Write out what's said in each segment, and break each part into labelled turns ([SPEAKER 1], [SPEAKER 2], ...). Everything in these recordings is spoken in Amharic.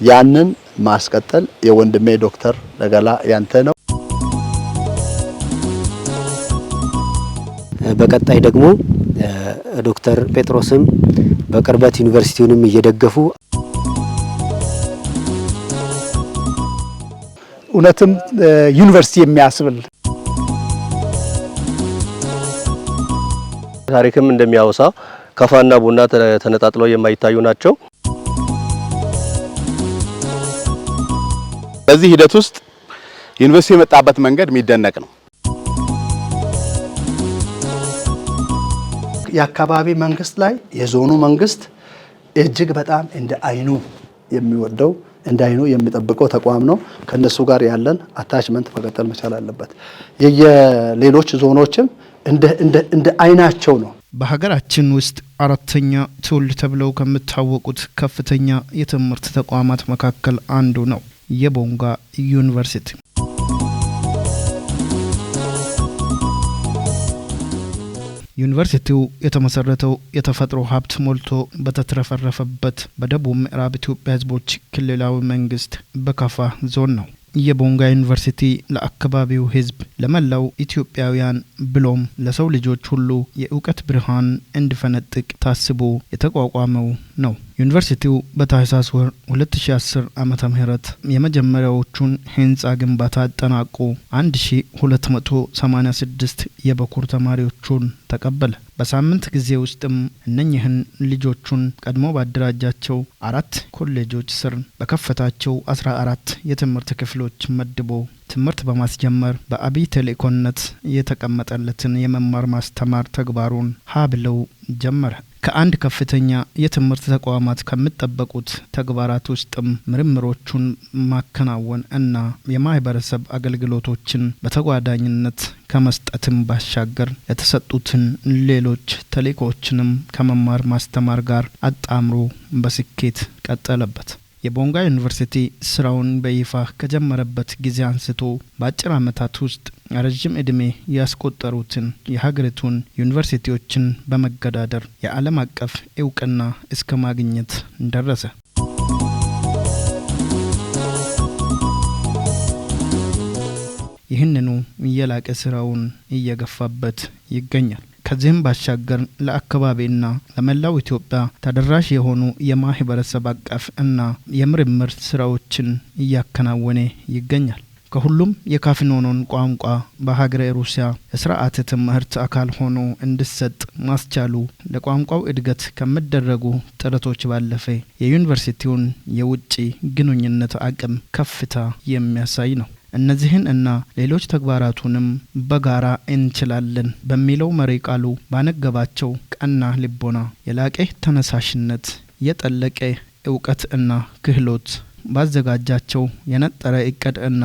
[SPEAKER 1] ያንን ማስቀጠል የወንድሜ ዶክተር ደገላ ያንተ ነው።
[SPEAKER 2] በቀጣይ ደግሞ ዶክተር ጴጥሮስም በቅርበት ዩኒቨርሲቲውንም እየደገፉ
[SPEAKER 3] እውነትም ዩኒቨርሲቲ የሚያስብል
[SPEAKER 4] ታሪክም እንደሚያወሳ ከፋና ቡና ተነጣጥለው የማይታዩ ናቸው።
[SPEAKER 5] በዚህ ሂደት ውስጥ ዩኒቨርሲቲ የመጣበት መንገድ የሚደነቅ ነው።
[SPEAKER 1] የአካባቢ መንግስት ላይ የዞኑ መንግስት እጅግ በጣም እንደ አይኑ የሚወደው እንደ አይኑ የሚጠብቀው ተቋም ነው። ከነሱ ጋር ያለን attachment መቀጠል መቻል አለበት። የሌሎች ዞኖችም እንደ አይናቸው ነው።
[SPEAKER 6] በሀገራችን ውስጥ አራተኛ ትውልድ ተብለው ከሚታወቁት ከፍተኛ የትምህርት ተቋማት መካከል አንዱ ነው የቦንጋ ዩኒቨርሲቲ። ዩኒቨርሲቲው የተመሰረተው የተፈጥሮ ሀብት ሞልቶ በተትረፈረፈበት በደቡብ ምዕራብ ኢትዮጵያ ሕዝቦች ክልላዊ መንግስት በካፋ ዞን ነው። የቦንጋ ዩኒቨርሲቲ ለአካባቢው ሕዝብ፣ ለመላው ኢትዮጵያውያን ብሎም ለሰው ልጆች ሁሉ የእውቀት ብርሃን እንዲፈነጥቅ ታስቦ የተቋቋመው ነው። ዩኒቨርሲቲው በታህሳስ ወር 2010 ዓመተ ምህረት የመጀመሪያዎቹን ህንፃ ግንባታ አጠናቆ 1286 የበኩር ተማሪዎቹን ተቀበለ። በሳምንት ጊዜ ውስጥም እነኝህን ልጆቹን ቀድሞ ባደራጃቸው አራት ኮሌጆች ስር በከፈታቸው 14 የትምህርት ክፍሎች መድቦ ትምህርት በማስጀመር በአብይ ተልእኮነት የተቀመጠለትን የመማር ማስተማር ተግባሩን ሀ ብለው ጀመረ። ከአንድ ከፍተኛ የትምህርት ተቋማት ከሚጠበቁት ተግባራት ውስጥም ምርምሮቹን ማከናወን እና የማህበረሰብ አገልግሎቶችን በተጓዳኝነት ከመስጠትም ባሻገር የተሰጡትን ሌሎች ተልእኮዎችንም ከመማር ማስተማር ጋር አጣምሮ በስኬት ቀጠለበት። የቦንጋ ዩኒቨርሲቲ ስራውን በይፋ ከጀመረበት ጊዜ አንስቶ በአጭር ዓመታት ውስጥ ረዥም ዕድሜ ያስቆጠሩትን የሀገሪቱን ዩኒቨርሲቲዎችን በመገዳደር የዓለም አቀፍ እውቅና እስከ ማግኘት ደረሰ። ይህንኑ የላቀ ስራውን እየገፋበት ይገኛል። ከዚህም ባሻገር ለአካባቢና ለመላው ኢትዮጵያ ተደራሽ የሆኑ የማህበረሰብ አቀፍ እና የምርምር ስራዎችን እያከናወነ ይገኛል። ከሁሉም የካፊኖኖን ቋንቋ በሀገረ ሩሲያ የስርዓተ ትምህርት አካል ሆኖ እንዲሰጥ ማስቻሉ ለቋንቋው እድገት ከሚደረጉ ጥረቶች ባለፈ የዩኒቨርሲቲውን የውጭ ግንኙነት አቅም ከፍታ የሚያሳይ ነው። እነዚህን እና ሌሎች ተግባራቱንም በጋራ እንችላለን በሚለው መሪ ቃሉ ባነገባቸው ቀና ልቦና፣ የላቀ ተነሳሽነት፣ የጠለቀ እውቀት እና ክህሎት ባዘጋጃቸው የነጠረ እቅድ እና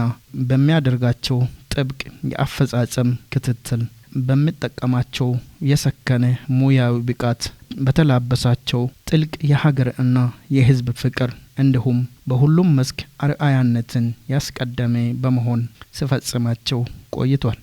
[SPEAKER 6] በሚያደርጋቸው ጥብቅ የአፈጻጸም ክትትል በሚጠቀማቸው የሰከነ ሙያዊ ብቃት በተላበሳቸው ጥልቅ የሀገር እና የሕዝብ ፍቅር እንዲሁም በሁሉም መስክ አርአያነትን ያስቀደመ በመሆን ሲፈጽማቸው ቆይቷል።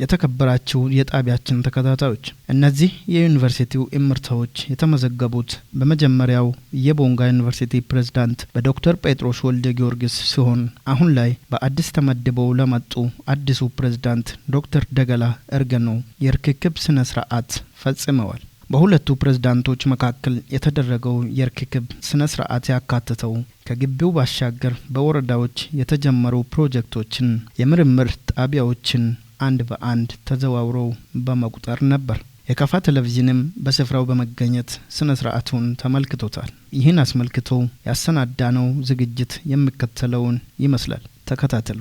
[SPEAKER 6] የተከበራችሁ የጣቢያችን ተከታታዮች፣ እነዚህ የዩኒቨርሲቲው እምርታዎች የተመዘገቡት በመጀመሪያው የቦንጋ ዩኒቨርሲቲ ፕሬዝዳንት በዶክተር ጴጥሮስ ወልደ ጊዮርጊስ ሲሆን አሁን ላይ በአዲስ ተመድበው ለመጡ አዲሱ ፕሬዝዳንት ዶክተር ደገላ እርገኖ የርክክብ ስነ ስርዓት ፈጽመዋል። በሁለቱ ፕሬዝዳንቶች መካከል የተደረገው የርክክብ ስነ ስርዓት ያካተተው ከግቢው ባሻገር በወረዳዎች የተጀመሩ ፕሮጀክቶችን፣ የምርምር ጣቢያዎችን አንድ በአንድ ተዘዋውረው በመቁጠር ነበር። የካፋ ቴሌቪዥንም በስፍራው በመገኘት ስነ ስርዓቱን ተመልክቶታል። ይህን አስመልክቶ ያሰናዳነው ዝግጅት የሚከተለውን ይመስላል። ተከታተሉ።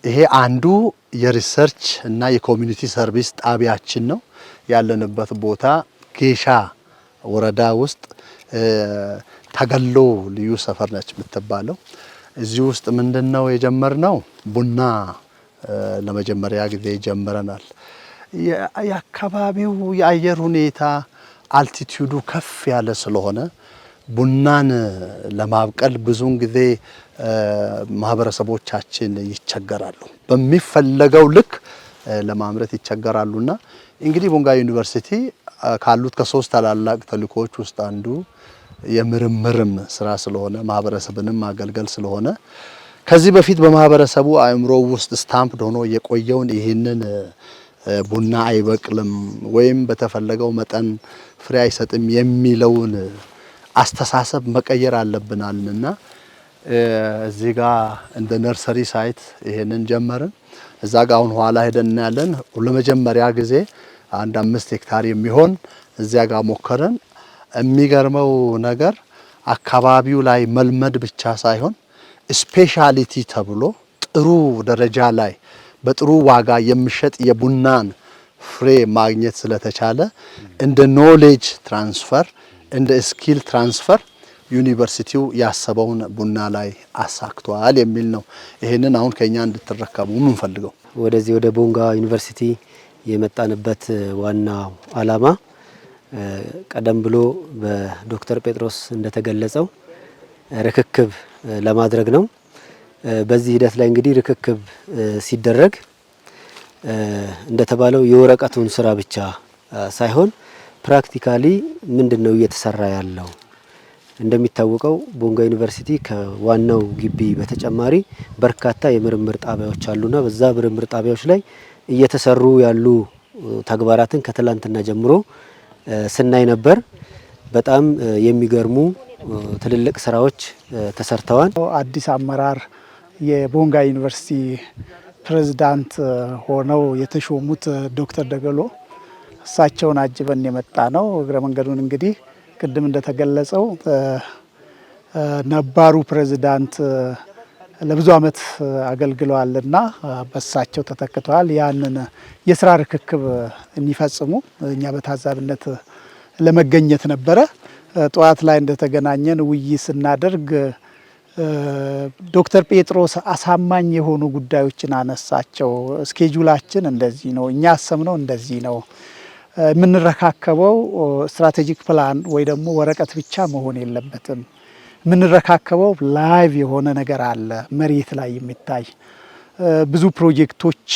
[SPEAKER 1] ይሄ አንዱ የ research እና የ community service ጣቢያችን ነው። ያለንበት ቦታ ጌሻ ወረዳ ውስጥ ተገሎ ልዩ ሰፈር ነች የምትባለው። እዚህ ውስጥ ምንድነው የጀመርነው? ቡና ለመጀመሪያ ጊዜ ጀምረናል። የአካባቢው የአየር ሁኔታ Altitude ኡ ከፍ ያለ ስለሆነ ቡናን ለማብቀል ብዙውን ጊዜ ማህበረሰቦቻችን ይቸገራሉ። በሚፈለገው ልክ ለማምረት ይቸገራሉና እንግዲህ ቦንጋ ዩኒቨርሲቲ ካሉት ከሶስት ታላላቅ ተልእኮዎች ውስጥ አንዱ የምርምርም ስራ ስለሆነ፣ ማህበረሰብንም ማገልገል ስለሆነ፣ ከዚህ በፊት በማህበረሰቡ አእምሮ ውስጥ stamped ሆኖ የቆየውን ይህንን ቡና አይበቅልም ወይም በተፈለገው መጠን ፍሬ አይሰጥም የሚለውን አስተሳሰብ መቀየር አለብን አልንና እዚህ ጋር እንደ nursery site ይሄንን ጀመርን። እዛ ጋር አሁን ኋላ ሄደን እናያለን። ለመጀመሪያ ጊዜ አንድ 5 ሄክታር የሚሆን እዚያ ጋር ሞከርን። የሚገርመው ነገር አካባቢው ላይ መልመድ ብቻ ሳይሆን specialty ተብሎ ጥሩ ደረጃ ላይ በጥሩ ዋጋ የሚሸጥ የቡናን ፍሬ ማግኘት ስለተቻለ እንደ knowledge transfer፣ እንደ skill transfer ዩኒቨርሲቲው ያሰበውን ቡና ላይ አሳክቷል የሚል ነው። ይሄንን አሁን ከኛ እንድትረከቡ የምንፈልገው።
[SPEAKER 2] ወደዚህ ወደ ቦንጋ ዩኒቨርሲቲ የመጣንበት ዋናው ዓላማ ቀደም ብሎ በዶክተር ጴጥሮስ እንደተገለጸው ርክክብ ለማድረግ ነው። በዚህ ሂደት ላይ እንግዲህ ርክክብ ሲደረግ እንደተባለው የወረቀቱን ስራ ብቻ ሳይሆን practically ምንድን ነው እየተሰራ ያለው? እንደሚታወቀው ቦንጋ ዩኒቨርሲቲ ከዋናው ግቢ በተጨማሪ በርካታ የምርምር ጣቢያዎች አሉና በዛ ምርምር ጣቢያዎች ላይ እየተሰሩ ያሉ ተግባራትን ከትላንትና ጀምሮ ስናይ ነበር። በጣም የሚገርሙ ትልልቅ ስራዎች ተሰርተዋል።
[SPEAKER 3] አዲስ አመራር የቦንጋ ዩኒቨርሲቲ ፕሬዝዳንት ሆነው የተሾሙት ዶክተር ደገሎ፣ እሳቸውን አጅበን የመጣነው። እግረ መንገዱን እንግዲህ ቅድም እንደተገለጸው ነባሩ ፕሬዝዳንት ለብዙ ዓመት አገልግለዋልና በሳቸው ተተክተዋል። ያንን የስራ ርክክብ እንዲፈጽሙ እኛ በታዛቢነት ለመገኘት ነበረ። ጠዋት ላይ እንደተገናኘን ውይይት ስናደርግ ዶክተር ጴጥሮስ አሳማኝ የሆኑ ጉዳዮችን አነሳቸው። Schedule ኣችን እንደዚህ ነው፣ እኛ ያሰብነው እንደዚህ ነው፣ የምንረካከበው strategic plan ወይ ደግሞ ወረቀት ብቻ መሆን የለበትም። የምንረካከበው live የሆነ ነገር አለ፣ መሬት ላይ የሚታይ ብዙ ፕሮጀክቶች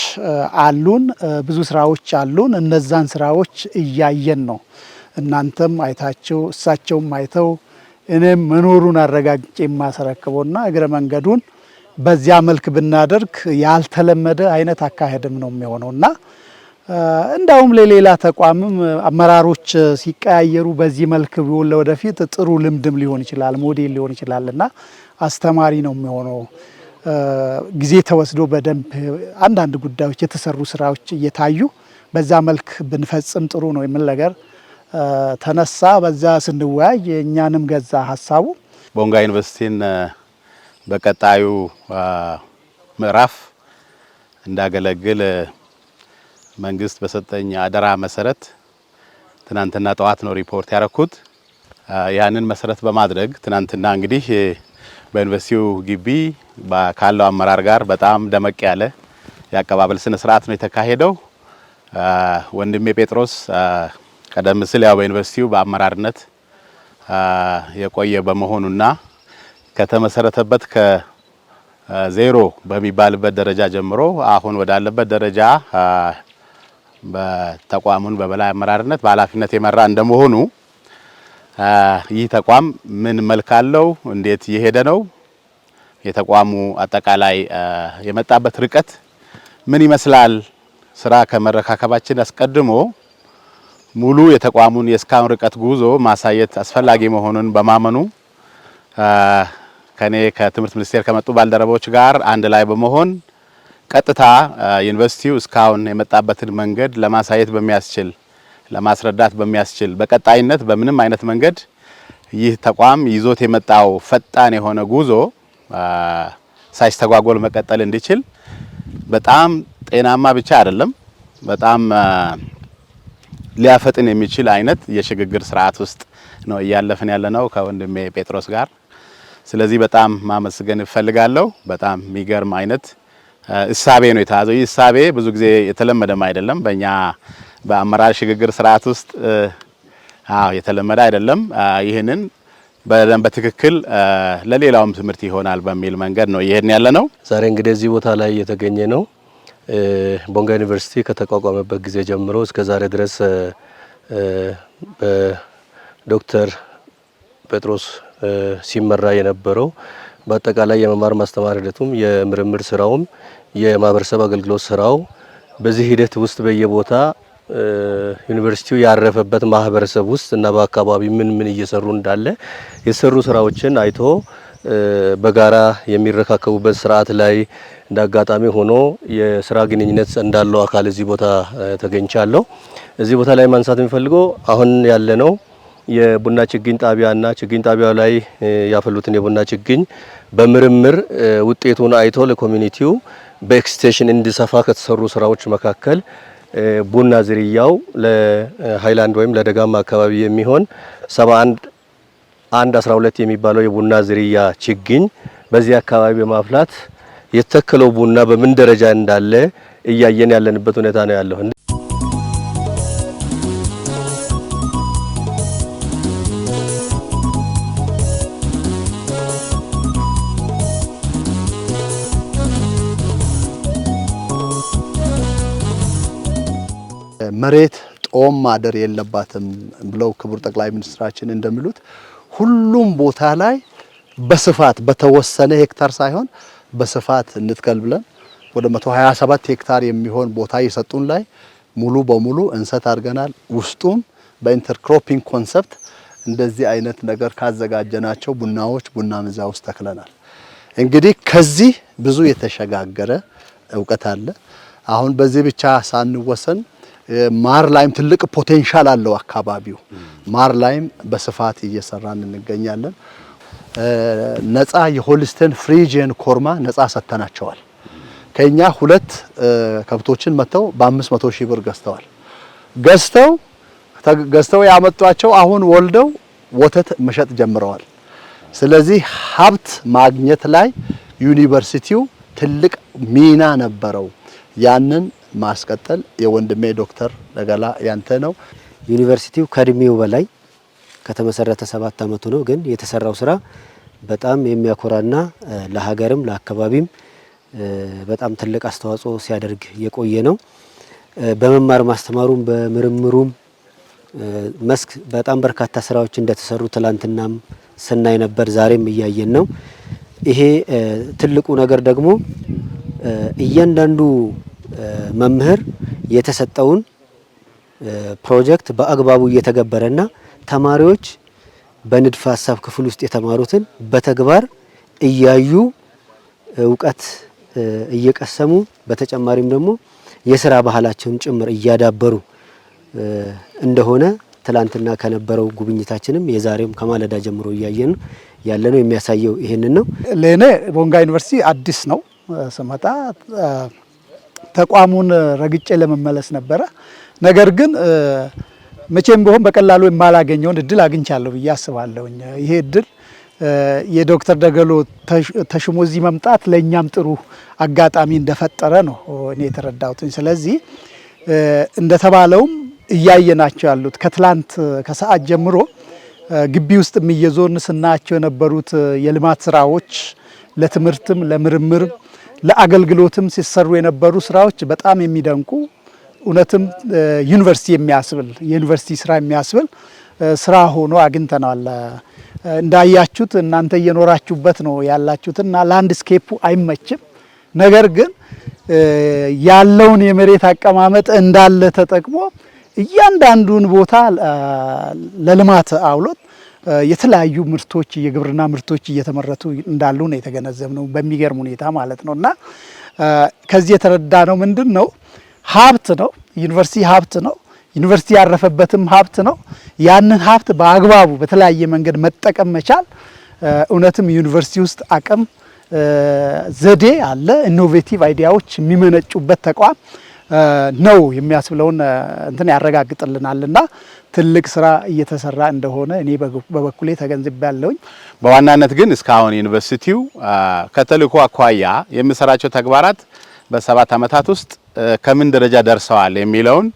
[SPEAKER 3] አሉን፣ ብዙ ስራዎች አሉን። እነዛን ስራዎች እያየን ነው። እናንተም አይታችሁ፣ እሳቸውም አይተው፣ እኔም መኖሩን አረጋግጬ የማስረክበውና እግረ መንገዱን በዚያ መልክ ብናደርግ ያልተለመደ አይነት አካሄድም ነው የሚሆነው እና እንዳውም ለሌላ ተቋምም አመራሮች ሲቀያየሩ በዚህ መልክ ቢሆን ለወደፊት ጥሩ ልምድም ሊሆን ይችላል፣ ሞዴል ሊሆን ይችላል እና አስተማሪ ነው የሚሆነው። ጊዜ ተወስዶ በደንብ አንዳንድ ጉዳዮች፣ የተሰሩ ስራዎች እየታዩ በዛ መልክ ብንፈጽም ጥሩ ነው የሚል ነገር ተነሳ። በዛ ስንወያይ እኛንም ገዛ ሀሳቡ።
[SPEAKER 5] ቦንጋ ዩኒቨርሲቲን በቀጣዩ ምዕራፍ እንዳገለግል መንግስት በሰጠኝ አደራ መሰረት ትናንትና ጠዋት ነው ሪፖርት ያረኩት። ያንን መሰረት በማድረግ ትናንትና እንግዲህ በዩኒቨርሲቲው ግቢ ካለው አመራር ጋር በጣም ደመቅ ያለ የአቀባበል ስነ ስርዓት ነው የተካሄደው። ወንድሜ ጴጥሮስ ቀደም ሲል ያው በዩኒቨርሲቲው በአመራርነት የቆየ በመሆኑና ከተመሰረተበት ከዜሮ በሚባልበት ደረጃ ጀምሮ አሁን ወዳለበት ደረጃ በተቋሙን በበላይ አመራርነት በኃላፊነት የመራ እንደመሆኑ ይህ ተቋም ምን መልክ አለው፣ እንዴት እየሄደ ነው፣ የተቋሙ አጠቃላይ የመጣበት ርቀት ምን ይመስላል፣ ስራ ከመረካከባችን አስቀድሞ ሙሉ የተቋሙን የእስካሁን ርቀት ጉዞ ማሳየት አስፈላጊ መሆኑን በማመኑ ከኔ ከትምህርት ሚኒስቴር ከመጡ ባልደረቦች ጋር አንድ ላይ በመሆን ቀጥታ ዩኒቨርሲቲው እስካሁን የመጣበትን መንገድ ለማሳየት በሚያስችል፣ ለማስረዳት በሚያስችል፣ በቀጣይነት በምንም አይነት መንገድ ይህ ተቋም ይዞት የመጣው ፈጣን የሆነ ጉዞ ሳይስተጓጎል መቀጠል እንዲችል በጣም ጤናማ ብቻ አይደለም፣ በጣም ሊያፈጥን የሚችል አይነት የሽግግር ስርዓት ውስጥ ነው እያለፍን ያለነው ከወንድሜ ጴጥሮስ ጋር። ስለዚህ በጣም ማመስገን እፈልጋለሁ። በጣም የሚገርም አይነት እሳቤ ነው የተያዘው። ይህ እሳቤ ብዙ ጊዜ የተለመደም አይደለም። በእኛ በአመራር ሽግግር ስርዓት ውስጥ አዎ የተለመደ አይደለም። ይህንን በደንብ በትክክል ለሌላውም ትምህርት ይሆናል በሚል መንገድ ነው ይሄን ያለ ነው።
[SPEAKER 4] ዛሬ እንግዲህ እዚህ ቦታ ላይ የተገኘ ነው ቦንጋ ዩኒቨርሲቲ ከተቋቋመበት ጊዜ ጀምሮ እስከ ዛሬ ድረስ በዶክተር ጴጥሮስ ሲመራ የነበረው በአጠቃላይ የመማር ማስተማር ሂደቱም የምርምር ስራውም የማህበረሰብ አገልግሎት ስራው በዚህ ሂደት ውስጥ በየቦታ ዩኒቨርሲቲው ያረፈበት ማህበረሰብ ውስጥ እና በአካባቢ ምን ምን እየሰሩ እንዳለ የሰሩ ስራዎችን አይቶ በጋራ የሚረካከቡበት ስርዓት ላይ እንዳጋጣሚ ሆኖ የስራ ግንኙነት እንዳለው አካል እዚህ ቦታ ተገኝቻለሁ። እዚህ ቦታ ላይ ማንሳት የሚፈልገው አሁን ያለነው የቡና ችግኝ ጣቢያና ችግኝ ጣቢያው ላይ ያፈሉትን የቡና ችግኝ በምርምር ውጤቱን አይቶ ለ community ው በ extension እንዲሰፋ ከተሰሩ ስራዎች መካከል ቡና ዝርያው ለሃይላንድ ወይም ለደጋማ አካባቢ የሚሆን 71 1 12 የሚባለው የቡና ዝርያ ችግኝ በዚህ አካባቢ በማፍላት የተከለው ቡና በምን ደረጃ እንዳለ እያየን ያለንበት ሁኔታ ነው ያለው።
[SPEAKER 1] መሬት ጦም ማደር የለባትም ብለው ክቡር ጠቅላይ ሚኒስትራችን እንደሚሉት ሁሉም ቦታ ላይ በስፋት በተወሰነ ሄክታር ሳይሆን በስፋት እንትከል ብለን ወደ 127 ሄክታር የሚሆን ቦታ የሰጡን ላይ ሙሉ በሙሉ እንሰት አድርገናል። ውስጡም በ intercropping concept እንደዚህ አይነት ነገር ካዘጋጀናቸው ቡናዎች ቡና እዛ ውስጥ ተክለናል። እንግዲህ ከዚህ ብዙ የተሸጋገረ እውቀት አለ። አሁን በዚህ ብቻ ሳንወሰን ማር ላይም ትልቅ potential አለው አካባቢው። ማር ላይም በስፋት እየሰራን እንገኛለን። ነፃ የ Holstein Friesian ኮርማ ነፃ ሰጥተናቸዋል። ከኛ ሁለት ከብቶችን መጥተው በ500 ሺህ ብር ገዝተዋል። ገዝተው ያመጧቸው አሁን ወልደው ወተት መሸጥ ጀምረዋል። ስለዚህ ሀብት ማግኘት ላይ ዩኒቨርሲቲው ትልቅ ሚና ነበረው። ያንን ማስቀጠል የወንድሜ ዶክተር ደገላ ያንተ ነው።
[SPEAKER 2] ዩኒቨርሲቲው ከእድሜው በላይ ከተመሰረተ 7 ዓመቱ ነው። ግን የተሰራው ስራ በጣም የሚያኮራና ለሀገርም ለአካባቢም በጣም ትልቅ አስተዋጽኦ ሲያደርግ የቆየ ነው። በመማር ማስተማሩም በምርምሩም መስክ በጣም በርካታ ስራዎች እንደተሰሩ ትላንትናም ስናይ ነበር፣ ዛሬም እያየን ነው። ይሄ ትልቁ ነገር ደግሞ እያንዳንዱ መምህር የተሰጠውን ፕሮጀክት በአግባቡ እየተገበረና ተማሪዎች በንድፈ ሀሳብ ክፍል ውስጥ የተማሩትን በተግባር እያዩ እውቀት እየቀሰሙ በተጨማሪም ደግሞ የስራ ባህላቸውን ጭምር እያዳበሩ እንደሆነ ትላንትና ከነበረው ጉብኝታችንም የዛሬውም ከማለዳ ጀምሮ እያየን ያለነው የሚያሳየው ይሄንን ነው።
[SPEAKER 3] ለእኔ ቦንጋ ዩኒቨርሲቲ አዲስ ነው። ስመጣ ተቋሙን ረግጬ ለመመለስ ነበረ። ነገር ግን መቼም ቢሆን በቀላሉ የማላገኘውን እድል አግኝቻለሁ ብዬ አስባለሁኝ። ይሄ እድል የዶክተር ደገሎ ተሹሞ እዚህ መምጣት ለእኛም ጥሩ አጋጣሚ እንደፈጠረ ነው እኔ የተረዳሁትኝ። ስለዚህ እንደተባለውም እያየናቸው ያሉት ከትላንት ከሰዓት ጀምሮ ግቢ ውስጥ እየዞርን ስናያቸው የነበሩት የልማት ስራዎች ለትምህርትም ለምርምርም ለአገልግሎትም ሲሰሩ የነበሩ ስራዎች በጣም የሚደንቁ እውነትም ዩኒቨርሲቲ የሚያስብል የዩኒቨርሲቲ ስራ የሚያስብል ስራ ሆኖ አግኝተናል። እንዳያችሁት እናንተ እየኖራችሁበት ነው ያላችሁትና landscape ኡ አይመችም። ነገር ግን ያለውን የመሬት አቀማመጥ እንዳለ ተጠቅሞ እያንዳንዱን ቦታ ለልማት አውሎት የተለያዩ ምርቶች የግብርና ምርቶች እየተመረቱ እንዳሉ ነው የተገነዘብነው፣ በሚገርም ሁኔታ ማለት ነው። እና ከዚህ የተረዳነው ምንድን ነው? ሀብት ነው። ዩኒቨርሲቲ ሀብት ነው። ዩኒቨርሲቲ ያረፈበትም ሀብት ነው። ያንን ሀብት በአግባቡ በተለያየ መንገድ መጠቀም መቻል እውነትም ዩኒቨርሲቲ ውስጥ አቅም ዘዴ አለ፣ innovative idea ዎች የሚመነጩበት ተቋም ነው የሚያስብለውን እንትን ያረጋግጥልናልና ትልቅ ስራ እየተሰራ እንደሆነ እኔ በበኩሌ ተገንዝቤያለሁኝ።
[SPEAKER 5] በዋናነት ግን እስካሁን ዩኒቨርሲቲው ከተልእኮ አኳያ የሚሰራቸው ተግባራት በ7 ዓመታት ውስጥ ከምን ደረጃ ደርሰዋል የሚለውን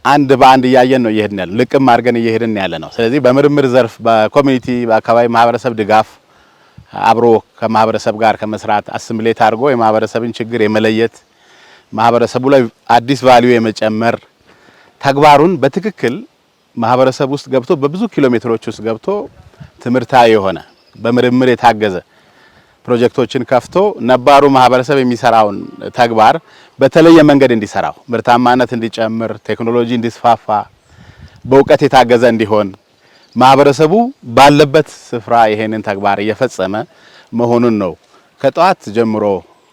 [SPEAKER 5] አንድ በአንድ እያየን ነው እየሄድን ያለ፣ ልቅም አድርገን እየሄድን ያለ ነው። ስለዚህ በምርምር ዘርፍ በ community በአካባቢ ማህበረሰብ ድጋፍ አብሮ ከማህበረሰብ ጋር ከመስራት assimilate አድርጎ የማህበረሰብን ችግር የመለየት፣ ማህበረሰቡ ላይ አዲስ value የመጨመር ተግባሩን በትክክል ማህበረሰብ ውስጥ ገብቶ፣ በብዙ ኪሎ ሜትሮች ውስጥ ገብቶ፣ ትምህርታዊ የሆነ በምርምር የታገዘ ፕሮጀክቶችን ከፍቶ ነባሩ ማህበረሰብ የሚሰራውን ተግባር በተለየ መንገድ እንዲሰራው፣ ምርታማነት እንዲጨምር፣ ቴክኖሎጂ እንዲስፋፋ፣ በእውቀት የታገዘ እንዲሆን ማህበረሰቡ ባለበት ስፍራ ይሄንን ተግባር እየፈጸመ መሆኑን ነው። ከጠዋት ጀምሮ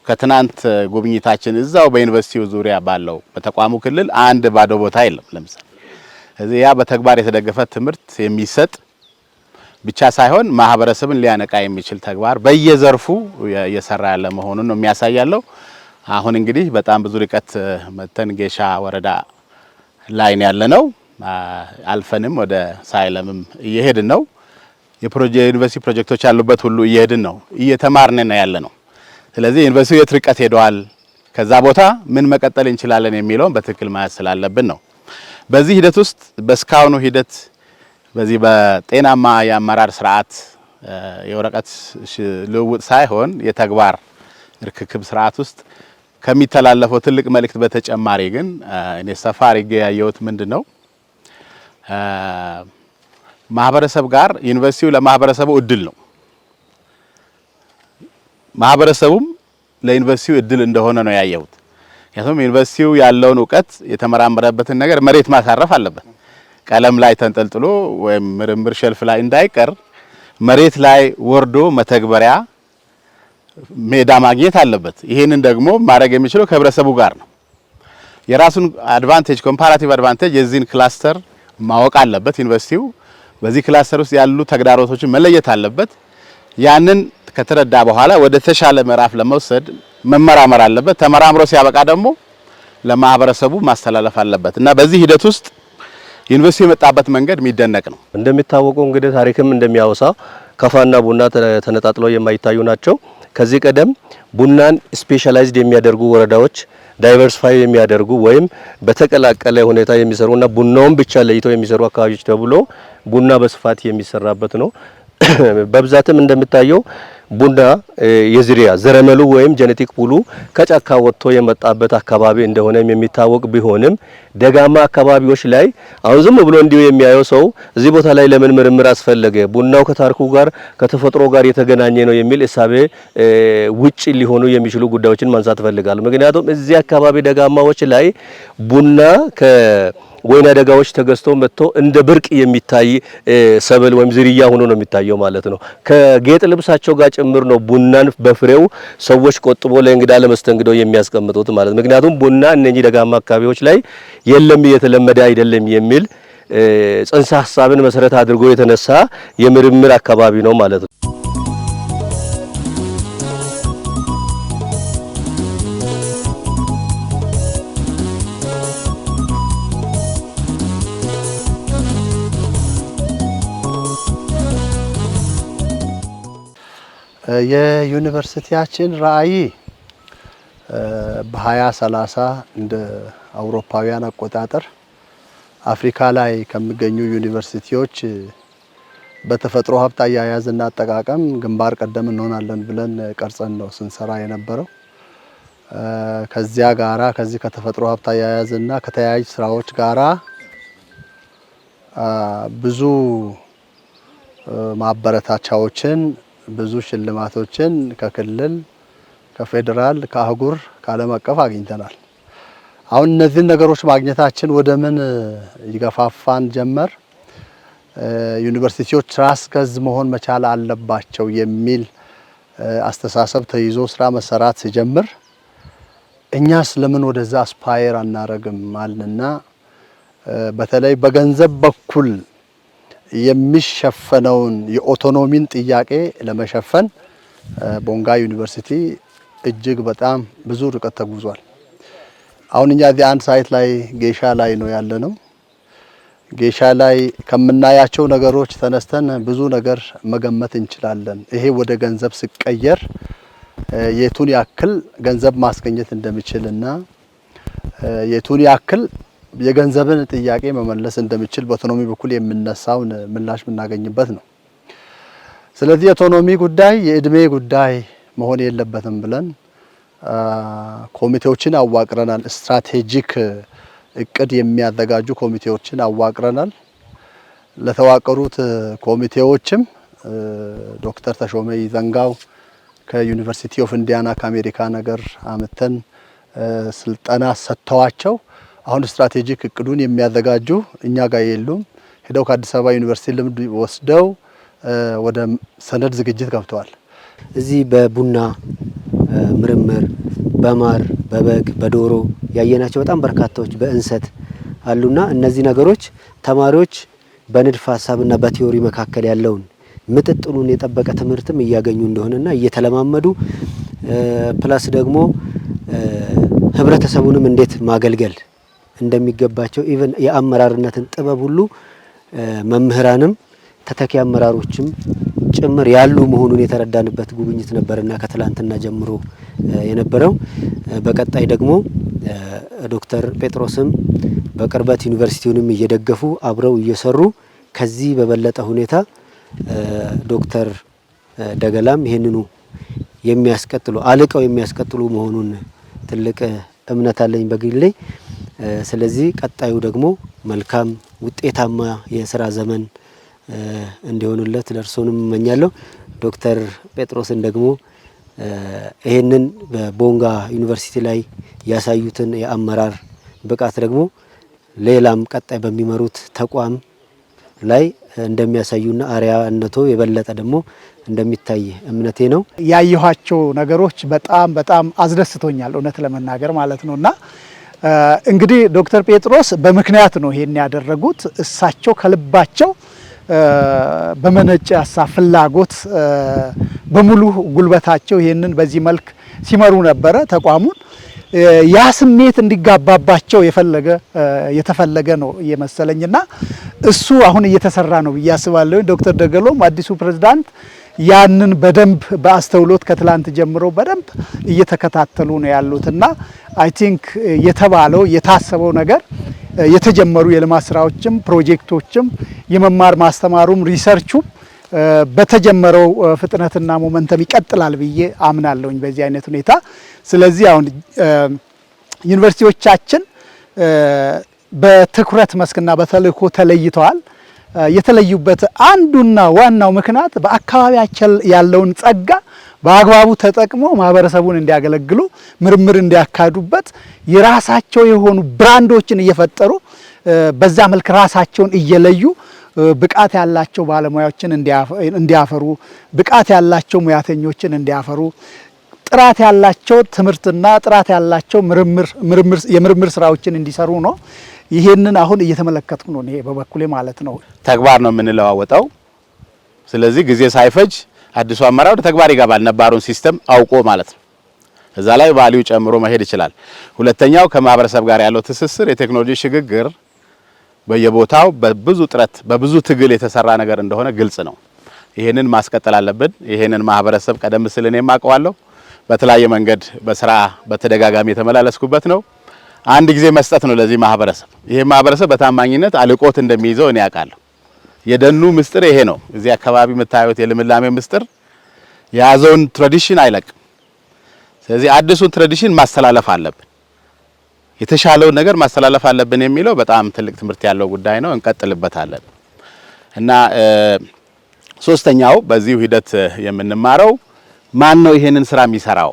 [SPEAKER 5] ከትናንት ጉብኝታችን እዛው በዩኒቨርሲቲው ዙሪያ ባለው በተቋሙ ክልል አንድ ባዶ ቦታ የለም። ለምሳሌ እዚህ ያ በተግባር የተደገፈ ትምህርት የሚሰጥ ብቻ ሳይሆን ማህበረሰብን ሊያነቃ የሚችል ተግባር በየዘርፉ እየሰራ ያለ መሆኑን ነው የሚያሳያለው። አሁን እንግዲህ በጣም ብዙ ርቀት መተን ጌሻ ወረዳ ላይ ነው ያለነው። አልፈንም ወደ ሳይለምም እየሄድን ነው። የዩኒቨርሲቲ ፕሮጀክቶች ያሉበት ሁሉ እየሄድን ነው፣ እየተማርን ነው ያለነው። ስለዚህ ዩኒቨርሲቲው የት ርቀት ሄደዋል፣ ከዛ ቦታ ምን መቀጠል እንችላለን የሚለውን በትክክል ማየት ስላለብን ነው። በዚህ ሂደት ውስጥ በስካሁኑ ሂደት በዚህ በጤናማ የአመራር ስርዓት የወረቀት ልውውጥ ሳይሆን የተግባር ርክክብ ስርዓት ውስጥ ከሚተላለፈው ትልቅ መልእክት በተጨማሪ ግን እኔ ሰፋ አድርጌ ያየሁት ምንድነው፣ ማህበረሰብ ጋር ዩኒቨርሲቲው ለማህበረሰቡ እድል ነው፣ ማህበረሰቡም ለዩኒቨርሲቲው እድል እንደሆነ ነው ያየሁት። ምክንያቱም ዩኒቨርሲቲው ያለውን እውቀት የተመራመረበትን ነገር መሬት ማሳረፍ አለበት። ቀለም ላይ ተንጠልጥሎ ወይም ምርምር shelf ላይ እንዳይቀር መሬት ላይ ወርዶ መተግበሪያ ሜዳ ማግኘት አለበት። ይሄንን ደግሞ ማድረግ የሚችለው ከህብረተሰቡ ጋር ነው። የራሱን advantage፣ comparative advantage የዚህን cluster ማወቅ አለበት። ዩኒቨርሲቲው በዚህ cluster ውስጥ ያሉ ተግዳሮቶችን መለየት አለበት። ያንን ከተረዳ በኋላ ወደ ተሻለ ምዕራፍ ለመውሰድ መመራመር አለበት። ተመራምሮ ሲያበቃ ደግሞ ለማህበረሰቡ ማስተላለፍ አለበት እና በዚህ ሂደት ውስጥ ዩኒቨርሲቲ የመጣበት መንገድ የሚደነቅ ነው።
[SPEAKER 4] እንደሚታወቀው እንግዲህ ታሪክም እንደሚያወሳ ከፋና ቡና ተነጣጥለው የማይታዩ ናቸው። ከዚህ ቀደም ቡናን specialized የሚያደርጉ ወረዳዎች፣ diversify የሚያደርጉ ወይም በተቀላቀለ ሁኔታ የሚሰሩና ቡናውን ብቻ ለይተው የሚሰሩ አካባቢዎች ተብሎ ቡና በስፋት የሚሰራበት ነው። በብዛትም እንደሚታየው ቡና የዝርያ ዘረመሉ ወይም genetic pool ኡ ከጫካ ወጥቶ የመጣበት አካባቢ እንደሆነም የሚታወቅ ቢሆንም ደጋማ አካባቢዎች ላይ አሁን ዝም ብሎ እንዲሁ የሚያየው ሰው እዚህ ቦታ ላይ ለምን ምርምር አስፈለገ፣ ቡናው ከታሪኩ ጋር ከተፈጥሮ ጋር የተገናኘ ነው የሚል እሳቤ ውጪ ሊሆኑ የሚችሉ ጉዳዮችን ማንሳት እፈልጋለሁ። ምክንያቱም እዚህ አካባቢ ደጋማዎች ላይ ቡና ከወይና ደጋዎች ተገዝቶ መጥቶ እንደ ብርቅ የሚታይ ሰብል ወይም ዝርያ ሆኖ ነው የሚታየው ማለት ነው። ከጌጥ ልብሳቸው ጋር ጭምር ነው ቡናን በፍሬው ሰዎች ቆጥቦ ለእንግዳ ለመስተንግዶ የሚያስቀምጡት ማለት ነው። ምክንያቱም ቡና እነኚህ ደጋማ አካባቢዎች ላይ የለም፣ የተለመደ አይደለም የሚል ጽንሰ ሀሳብን መሰረት አድርጎ የተነሳ የምርምር አካባቢ ነው ማለት ነው።
[SPEAKER 1] የዩኒቨርሲቲያችን ራዕይ በ2030 እንደ አውሮፓውያን አቆጣጠር አፍሪካ ላይ ከሚገኙ ዩኒቨርሲቲዎች በተፈጥሮ ሀብት አያያዝና አጠቃቀም ግንባር ቀደም እንሆናለን ብለን ቀርጸን ነው ስንሰራ የነበረው። ከዚያ ጋራ ከዚህ ከተፈጥሮ ሀብት አያያዝና ከተያያዥ ስራዎች ጋራ ብዙ ማበረታቻዎችን፣ ብዙ ሽልማቶችን ከክልል፣ ከፌዴራል፣ ከአህጉር፣ ከዓለም አቀፍ አግኝተናል። አሁን እነዚህን ነገሮች ማግኘታችን ወደ ምን ይገፋፋን ጀመር? ዩኒቨርሲቲዎች ራስ ገዝ መሆን መቻል አለባቸው የሚል አስተሳሰብ ተይዞ ስራ መሰራት ሲጀምር እኛስ ለምን ወደዛ aspire አናረግም አልንና በተለይ በገንዘብ በኩል የሚሸፈነውን የ autonomy ን ጥያቄ ለመሸፈን ቦንጋ ዩኒቨርሲቲ እጅግ በጣም ብዙ ርቀት ተጉዟል። አሁን እኛ እዚህ አንድ site ላይ ጌሻ ላይ ነው ያለነው። ጌሻ ላይ ከምናያቸው ነገሮች ተነስተን ብዙ ነገር መገመት እንችላለን። ይሄ ወደ ገንዘብ ሲቀየር የቱን ያክል ገንዘብ ማስገኘት እንደሚችልና የቱን ያክል የገንዘብን ጥያቄ መመለስ እንደሚችል በ autonomy በኩል የሚነሳውን ምላሽ የምናገኝበት ነው። ስለዚህ የ autonomy ጉዳይ የእድሜ ጉዳይ መሆን የለበትም ብለን ኮሚቴዎችን አዋቅረናል። Strategic እቅድ የሚያዘጋጁ ኮሚቴዎችን አዋቅረናል። ለተዋቀሩት ኮሚቴዎችም ዶክተር ተሾመ ይዘንጋው ከ University of Indiana ከአሜሪካ ነገር አምጥተን ስልጠና ሰጥተዋቸው አሁን strategic እቅዱን የሚያዘጋጁ እኛ ጋር የሉም። ሄደው ከአዲስ አበባ ዩኒቨርሲቲ ልምድ ወስደው ወደ ሰነድ ዝግጅት ገብተዋል።
[SPEAKER 2] እዚህ በቡና ምርምር፣ በማር፣ በበግ፣ በዶሮ ያየናቸው በጣም በርካታዎች በእንሰት አሉና እነዚህ ነገሮች ተማሪዎች በንድፈ ሀሳብና በ theory መካከል ያለውን ምጥጥኑን የጠበቀ ትምህርትም እያገኙ እንደሆነና እየተለማመዱ፣ plus ደግሞ ህብረተሰቡንም እንዴት ማገልገል እንደሚገባቸው፣ even የአመራርነትን ጥበብ ሁሉ መምህራንም ተተኪ አመራሮችም ጭምር ያሉ መሆኑን የተረዳንበት ጉብኝት ነበርና ከትላንትና ጀምሮ የነበረው። በቀጣይ ደግሞ ዶክተር ጴጥሮስም በቅርበት ዩኒቨርሲቲውንም እየደገፉ አብረው እየሰሩ ከዚህ በበለጠ ሁኔታ ዶክተር ደገላም ይህንኑ የሚያስቀጥሉ፣ አልቀው የሚያስቀጥሉ መሆኑን ትልቅ እምነት አለኝ በግሌ። ስለዚህ ቀጣዩ ደግሞ መልካም ውጤታማ የስራ ዘመን እንዲሆኑለት ለእርሶንም እመኛለሁ። ዶክተር ጴጥሮስን ደግሞ ይህንን በቦንጋ ዩኒቨርሲቲ ላይ ያሳዩትን የአመራር ብቃት ደግሞ ሌላም ቀጣይ በሚመሩት ተቋም ላይ እንደሚያሳዩና አርአያነቶ የበለጠ ደግሞ እንደሚታይ እምነቴ ነው።
[SPEAKER 3] ያየኋቸው ነገሮች በጣም በጣም አስደስቶኛል፣ እውነት ለመናገር ማለት ነውና እንግዲህ ዶክተር ጴጥሮስ በምክንያት ነው ይሄን ያደረጉት። እሳቸው ከልባቸው በመነጨ ሀሳብ፣ ፍላጎት፣ በሙሉ ጉልበታቸው ይሄንን በዚህ መልክ ሲመሩ ነበረ ተቋሙን። ያ ስሜት እንዲጋባባቸው የፈለገ የተፈለገ ነው እየመሰለኝና እሱ አሁን እየተሰራ ነው ብዬ አስባለሁ። ዶክተር ደገሎም አዲሱ ፕሬዝዳንት ያንን በደንብ በአስተውሎት ከትላንት ጀምሮ በደንብ እየተከታተሉ ነው ያሉትና I think የተባለው የታሰበው ነገር፣ የተጀመሩ የልማት ስራዎችም፣ ፕሮጀክቶችም፣ የመማር ማስተማሩም፣ research ኡም በተጀመረው ፍጥነትና momentum ይቀጥላል ብዬ አምናለሁኝ በዚህ አይነት ሁኔታ። ስለዚህ አሁን ዩኒቨርሲቲዎቻችን በትኩረት መስክና በተልእኮ ተለይተዋል። የተለዩበት አንዱና ዋናው ምክንያት በአካባቢያቸው ያለውን ጸጋ በአግባቡ ተጠቅሞ ማህበረሰቡን እንዲያገለግሉ፣ ምርምር እንዲያካሂዱበት፣ የራሳቸው የሆኑ brand ኦችን እየፈጠሩ፣ በዛ መልክ ራሳቸውን እየለዩ፣ ብቃት ያላቸው ባለሙያዎችን እንዲያፈሩ፣ ብቃት ያላቸው ሙያተኞችን እንዲያፈሩ፣ ጥራት ያላቸው ትምህርትና ጥራት ያላቸው ምርምር የምርምር ስራዎችን እንዲሰሩ ነው። ይሄንን አሁን እየተመለከትኩ ነው እኔ በበኩሌ ማለት ነው።
[SPEAKER 5] ተግባር ነው የምንለዋወጠው። ስለዚህ ጊዜ ሳይፈጅ አዲሱ አመራር ወደ ተግባር ይገባል። ነባሩን system አውቆ ማለት ነው። እዛ ላይ value ጨምሮ መሄድ ይችላል። ሁለተኛው ከማህበረሰብ ጋር ያለው ትስስር፣ የቴክኖሎጂ ሽግግር በየቦታው በብዙ ጥረት በብዙ ትግል የተሰራ ነገር እንደሆነ ግልጽ ነው። ይሄንን ማስቀጠል አለብን። ይሄንን ማህበረሰብ ቀደም ሲል እኔም አውቀዋለሁ። በተለያየ መንገድ በስራ በተደጋጋሚ የተመላለስኩበት ነው። አንድ ጊዜ መስጠት ነው ለዚህ ማህበረሰብ። ይሄ ማህበረሰብ በታማኝነት አልቆት እንደሚይዘው እኔ አውቃለሁ። የደኑ ምስጢር ይሄ ነው። እዚህ አካባቢ የምታዩት የልምላሜ ምስጢር የያዘውን tradition አይለቅም። ስለዚህ አዲሱን tradition ማስተላለፍ አለብን፣ የተሻለውን ነገር ማስተላለፍ አለብን የሚለው በጣም ትልቅ ትምህርት ያለው ጉዳይ ነው። እንቀጥልበታለን። እና ሶስተኛው በዚሁ ሂደት የምንማረው ማን ነው ይሄንን ስራ የሚሰራው?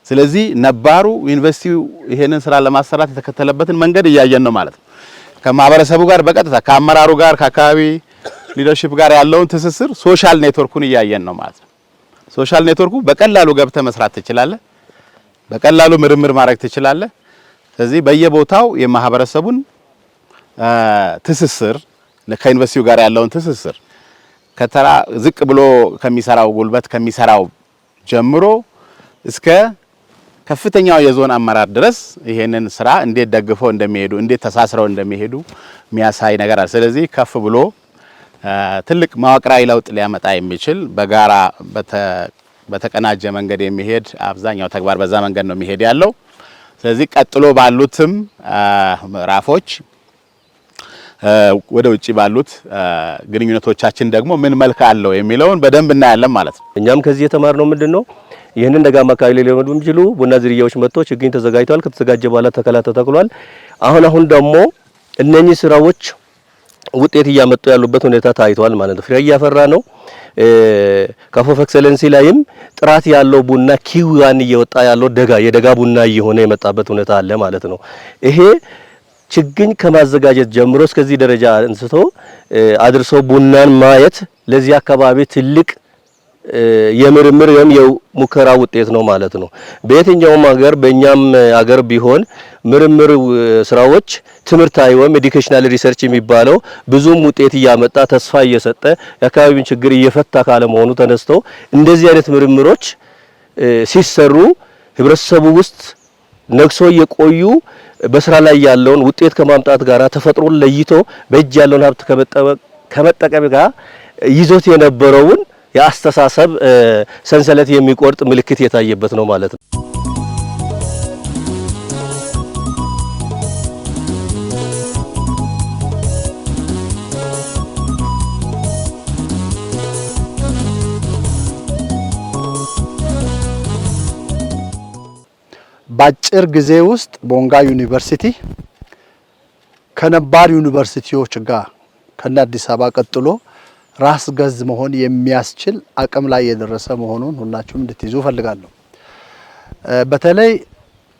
[SPEAKER 5] ስለዚህ ነባሩ ዩኒቨርሲቲው ይሄንን ስራ ለማሰራት የተከተለበትን መንገድ እያየን ነው ማለት ነው። ከማህበረሰቡ ጋር በቀጥታ፣ ከአመራሩ ጋር፣ ከአካባቢ leadership ጋር ያለውን ትስስር፣ social network ኡን እያየን ነው ማለት ነው። Social network ኡ በቀላሉ ገብተህ መስራት ትችላለህ። በቀላሉ ምርምር ማድረግ ትችላለህ። ስለዚህ በየቦታው የማህበረሰቡን ትስስር፣ ከዩኒቨርሲቲው ጋር ያለውን ትስስር፣ ከተራ ዝቅ ብሎ ከሚሰራው ጉልበት ከሚሰራው ጀምሮ እስከ ከፍተኛው የዞን አመራር ድረስ ይሄንን ስራ እንዴት ደግፈው እንደሚሄዱ፣ እንዴት ተሳስረው እንደሚሄዱ የሚያሳይ ነገር አለ። ስለዚህ ከፍ ብሎ ትልቅ መዋቅራዊ ለውጥ ሊያመጣ የሚችል፣ በጋራ በተቀናጀ መንገድ የሚሄድ፣ አብዛኛው ተግባር በዛ መንገድ ነው የሚሄድ ያለው። ስለዚህ ቀጥሎ ባሉትም ምዕራፎች ወደ ውጪ ባሉት ግንኙነቶቻችን ደግሞ ምን መልክ አለው የሚለውን በደንብ እናያለን ማለት ነው።
[SPEAKER 4] እኛም ከዚህ የተማርነው ምንድነው? ይህንን ደጋማ አካባቢ ላይ ሊለመዱ የሚችሉ ቡና ዝርያዎች መጥቶ ችግኝ ተዘጋጅቷል። ከተዘጋጀ በኋላ ተከላ ተተክሏል። አሁን አሁን ደግሞ እነኚህ ስራዎች ውጤት እያመጡ ያሉበት ሁኔታ ታይቷል ማለት ነው። ፍሬ እያፈራ ነው። Cup of Excellence ላይም ጥራት ያለው ቡና Q1 እየወጣ ያለው ደጋ የደጋ ቡና እየሆነ የመጣበት ሁኔታ አለ ማለት ነው። ይሄ ችግኝ ከማዘጋጀት ጀምሮ እስከዚህ ደረጃ አንስቶ አድርሶ ቡናን ማየት ለዚህ አካባቢ ትልቅ የምርምር ወይም የሙከራ ውጤት ነው ማለት ነው። በየትኛውም ሀገር በእኛም ሀገር ቢሆን ምርምር ስራዎች ትምህርታዊ ወይም educational research የሚባለው ብዙም ውጤት እያመጣ ተስፋ እየሰጠ የአካባቢውን ችግር እየፈታ ካለመሆኑ ተነስቶ እንደዚህ አይነት ምርምሮች ሲሰሩ ህብረተሰቡ ውስጥ ነግሶ እየቆዩ በስራ ላይ ያለውን ውጤት ከማምጣት ጋር ተፈጥሮን ለይቶ በእጅ ያለውን ሀብት ከመጠቀም ጋር ይዞት የነበረውን የአስተሳሰብ ሰንሰለት የሚቆርጥ ምልክት የታየበት ነው ማለት ነው።
[SPEAKER 1] በአጭር ጊዜ ውስጥ ቦንጋ ዩኒቨርሲቲ ከነባር ዩኒቨርሲቲዎች ጋር ከነ አዲስ አበባ ቀጥሎ ራስ ገዝ መሆን የሚያስችል አቅም ላይ የደረሰ መሆኑን ሁላችሁም እንድትይዙ እፈልጋለሁ። በተለይ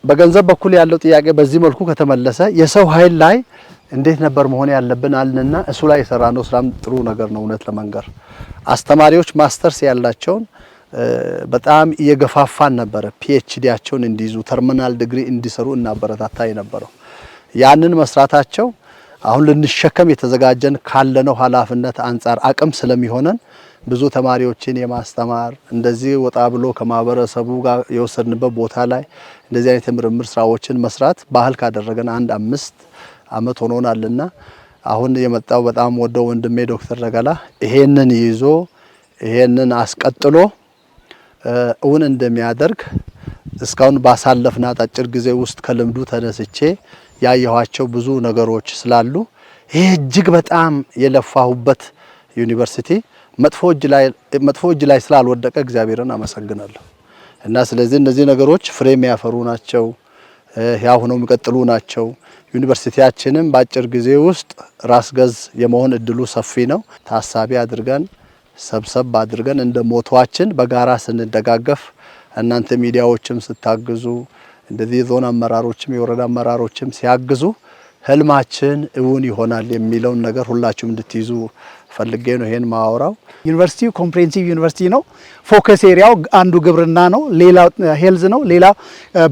[SPEAKER 1] በገንዘብ በኩል ያለው ጥያቄ በዚህ መልኩ ከተመለሰ የሰው ኃይል ላይ እንዴት ነበር መሆን ያለብን አልንና እሱ ላይ የሰራነው ስራም ጥሩ ነገር ነው። እውነት ለመንገር አስተማሪዎች ማስተርስ ያላቸውን በጣም እየገፋፋን ነበረ። PhD ያቸውን እንዲይዙ terminal degree እንዲሰሩ እናበረታታ የነበረው ያንን መስራታቸው አሁን ልንሸከም የተዘጋጀን ካለነው ኃላፊነት አንጻር አቅም ስለሚሆነን ብዙ ተማሪዎችን የማስተማር እንደዚህ ወጣ ብሎ ከማህበረሰቡ ጋር የወሰድንበት ቦታ ላይ እንደዚህ አይነት የምርምር ስራዎችን መስራት ባህል ካደረገን አንድ 5 አመት ሆኖናልና አሁን የመጣው በጣም ወደው ወንድሜ ዶክተር ደገላ ይሄንን ይዞ ይሄንን አስቀጥሎ እውን እንደሚያደርግ እስካሁን ባሳለፍናት አጭር ጊዜ ውስጥ ከልምዱ ተነስቼ ያየኋቸው ብዙ ነገሮች ስላሉ ይሄ እጅግ በጣም የለፋሁበት ዩኒቨርሲቲ መጥፎ እጅ ላይ ስላልወደቀ እግዚአብሔርን አመሰግናለሁ። እና ስለዚህ እነዚህ ነገሮች ፍሬ የሚያፈሩ ናቸው፣ ያው ሆነው የሚቀጥሉ ናቸው። ዩኒቨርሲቲያችንም በአጭር ጊዜ ውስጥ ራስ ገዝ የመሆን እድሉ ሰፊ ነው። ታሳቢ አድርገን ሰብሰብ አድርገን እንደ motto ኣችን በጋራ ስንደጋገፍ እናንተ ሚዲያዎችም ስታግዙ እንደዚህ የዞን አመራሮችም የወረዳ አመራሮችም ሲያግዙ ህልማችን እውን ይሆናል የሚለውን ነገር ሁላችሁም እንድትይዙ ፈልጌ ነው ይሄን ማወራው።
[SPEAKER 3] ዩኒቨርሲቲው comprehensive ዩኒቨርሲቲ ነው። Focus area ው አንዱ ግብርና ነው፣ ሌላው health ነው፣ ሌላ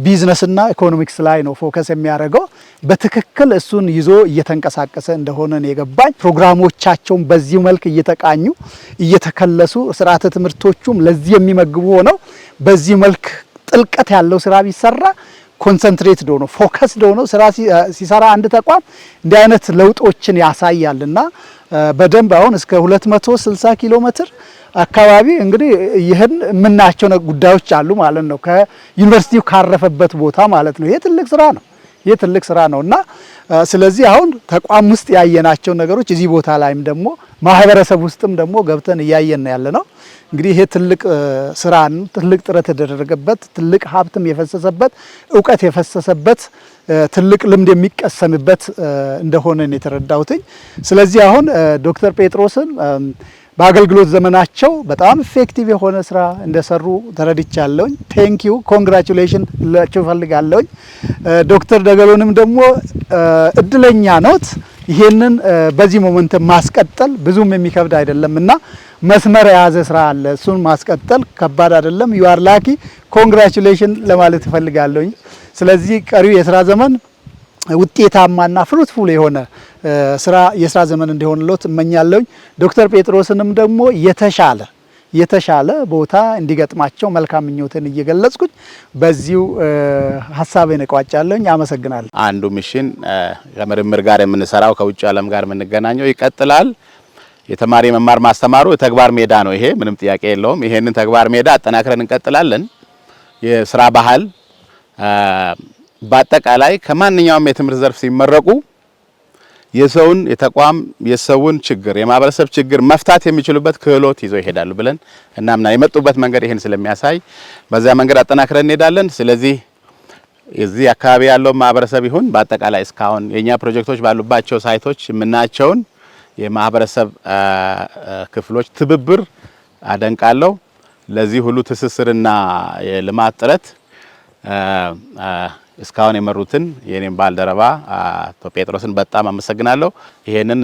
[SPEAKER 3] ቢዝነስ እና ኢኮኖሚክስ ላይ ነው focus የሚያደርገው። በትክክል እሱን ይዞ እየተንቀሳቀሰ እንደሆነ ነው የገባኝ። ፕሮግራሞቻቸውን በዚህ መልክ እየተቃኙ እየተከለሱ ስርዓተ ትምህርቶቹም ለዚህ የሚመግቡ ሆነው በዚህ መልክ ጥልቀት ያለው ስራ ቢሰራ concentrated ሆኖ focused ሆኖ ስራ ሲሰራ አንድ ተቋም እንዲህ አይነት ለውጦችን ያሳያልና በደንብ አሁን እስከ 260 ኪሎ ሜትር አካባቢ እንግዲህ ይህን የምናያቸው ጉዳዮች አሉ ማለት ነው። ከዩኒቨርሲቲው ካረፈበት ቦታ ማለት ነው። ይሄ ትልቅ ስራ ነው። ይሄ ትልቅ ስራ ነውና ስለዚህ አሁን ተቋም ውስጥ ያየናቸው ነገሮች እዚህ ቦታ ላይም ደግሞ ማህበረሰብ ውስጥም ደግሞ ገብተን እያየን ያለ ነው። እንግዲህ ይሄ ትልቅ ስራ፣ ትልቅ ጥረት የተደረገበት፣ ትልቅ ሀብትም የፈሰሰበት፣ እውቀት የፈሰሰበት፣ ትልቅ ልምድ የሚቀሰምበት እንደሆነ ነው የተረዳሁትኝ። ስለዚህ አሁን ዶክተር ጴጥሮስን በአገልግሎት ዘመናቸው በጣም effective የሆነ ስራ እንደሰሩ ተረድቻለሁኝ። Thank you, congratulation ልላቸው እፈልጋለሁኝ። ዶክተር ደገሎንም ደግሞ እድለኛ ኖት። ይሄንን በዚህ momentum ማስቀጠል ብዙም የሚከብድ አይደለም እና መስመር የያዘ ስራ አለ። እሱን ማስቀጠል ከባድ አይደለም። You are lucky, congratulation ለማለት እፈልጋለሁኝ። ስለዚህ ቀሪው የስራ ዘመን ውጤታማና fruitful የሆነ የስራ ዘመን እንዲሆንልዎት እመኛለሁኝ። ዶክተር ጴጥሮስንም ደግሞ የተሻለ ቦታ እንዲገጥማቸው መልካም ምኞቴን እየገለጽኩኝ በዚሁ ሀሳቤን እቋጫለሁኝ። አመሰግናለሁ።
[SPEAKER 5] አንዱ mission ከምርምር ጋር የምንሰራው ከውጭ ዓለም ጋር የምንገናኘው ይቀጥላል። የተማሪ መማር ማስተማሩ የተግባር ሜዳ ነው። ይሄ ምንም ጥያቄ የለውም። ይሄንን ተግባር ሜዳ አጠናክረን እንቀጥላለን። የስራ ባህል በአጠቃላይ ከማንኛውም የትምህርት ዘርፍ ሲመረቁ የሰውን የተቋም የሰውን ችግር የማህበረሰብ ችግር መፍታት የሚችሉበት ክህሎት ይዘው ይሄዳሉ ብለን እናምና። የመጡበት መንገድ ይሄን ስለሚያሳይ በዚያ መንገድ አጠናክረን እንሄዳለን። ስለዚህ እዚህ አካባቢ ያለው ማህበረሰብ ይሁን በአጠቃላይ እስካሁን የኛ ፕሮጀክቶች ባሉባቸው site ኦች የምናያቸውን የማህበረሰብ ክፍሎች ትብብር አደንቃለሁ። ለዚህ ሁሉ ትስስርና የልማት ጥረት እስካሁን የመሩትን የኔም ባልደረባ አቶ ጴጥሮስን በጣም አመሰግናለሁ። ይሄንን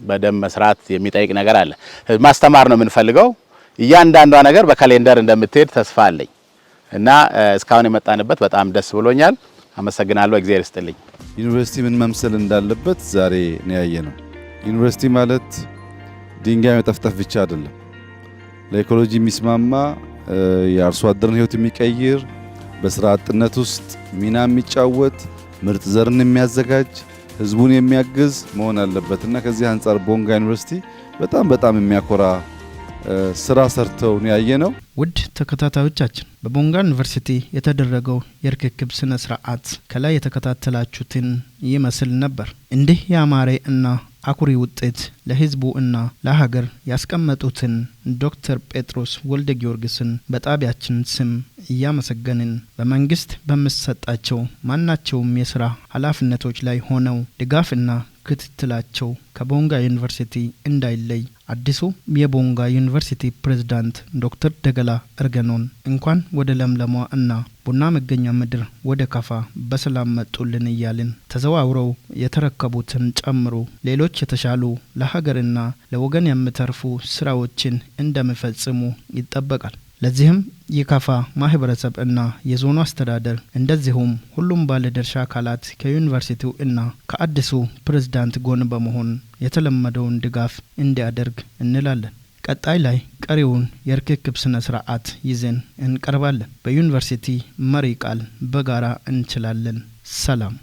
[SPEAKER 5] በደንብ መስራት የሚጠይቅ ነገር አለ። ማስተማር ነው የምንፈልገው። እያንዳንዷ ነገር በ calendar እንደምትሄድ ተስፋ አለኝ እና እስካሁን የመጣንበት በጣም ደስ ብሎኛል። አመሰግናለሁ። እግዚአብሔር ይስጥልኝ።
[SPEAKER 7] ዩኒቨርሲቲ ምን መምሰል እንዳለበት ዛሬ ነው ያየነው። ዩኒቨርሲቲ ማለት ድንጋይ መጠፍጠፍ ብቻ አይደለም። ለ ecology የሚስማማ፣ የአርሶ አደርን ሕይወት የሚቀይር፣ በስራ አጥነት ውስጥ ሚና የሚጫወት፣ ምርጥ ዘርን የሚያዘጋጅ፣ ህዝቡን የሚያግዝ መሆን አለበት እና ከዚህ አንጻር ቦንጋ ዩኒቨርሲቲ በጣም በጣም የሚያኮራ ስራ ሰርተው ነው ያየነው።
[SPEAKER 6] ውድ ተከታታዮቻችን፣ በቦንጋ ዩኒቨርሲቲ የተደረገው የርክክብ ስነ ስርዓት ከላይ የተከታተላችሁትን ይመስል ነበር። እንዲህ ያማረ እና አኩሪ ውጤት ለህዝቡ እና ለሀገር ያስቀመጡትን ዶክተር ጴጥሮስ ወልደ ጊዮርጊስን በጣቢያችን ስም እያመሰገንን በመንግስት በሚሰጣቸው ማናቸውም የስራ ኃላፊነቶች ላይ ሆነው ድጋፍና ክትትላቸው ከቦንጋ ዩኒቨርሲቲ እንዳይለይ አዲሱ የቦንጋ ዩኒቨርሲቲ ፕሬዝዳንት ዶክተር ደገላ እርገኖን እንኳን ወደ ለምለሟ እና ቡና መገኛ ምድር ወደ ካፋ በሰላም መጡልን እያልን ተዘዋውረው የተረከቡትን ጨምሮ ሌሎች የተሻሉ ለሀገርና ለወገን የሚተርፉ ስራዎችን እንደሚፈጽሙ ይጠበቃል። ለዚህም የካፋ ማህበረሰብ እና የዞኑ አስተዳደር እንደዚሁም ሁሉም ባለድርሻ አካላት ከዩኒቨርሲቲው እና ከአዲሱ ፕሬዝዳንት ጎን በመሆን የተለመደውን ድጋፍ እንዲያደርግ እንላለን። ቀጣይ ላይ ቀሪውን የርክክብ ስነ ስርዓት ይዘን እንቀርባለን። በዩኒቨርሲቲ መሪ ቃል በጋራ እንችላለን። ሰላም።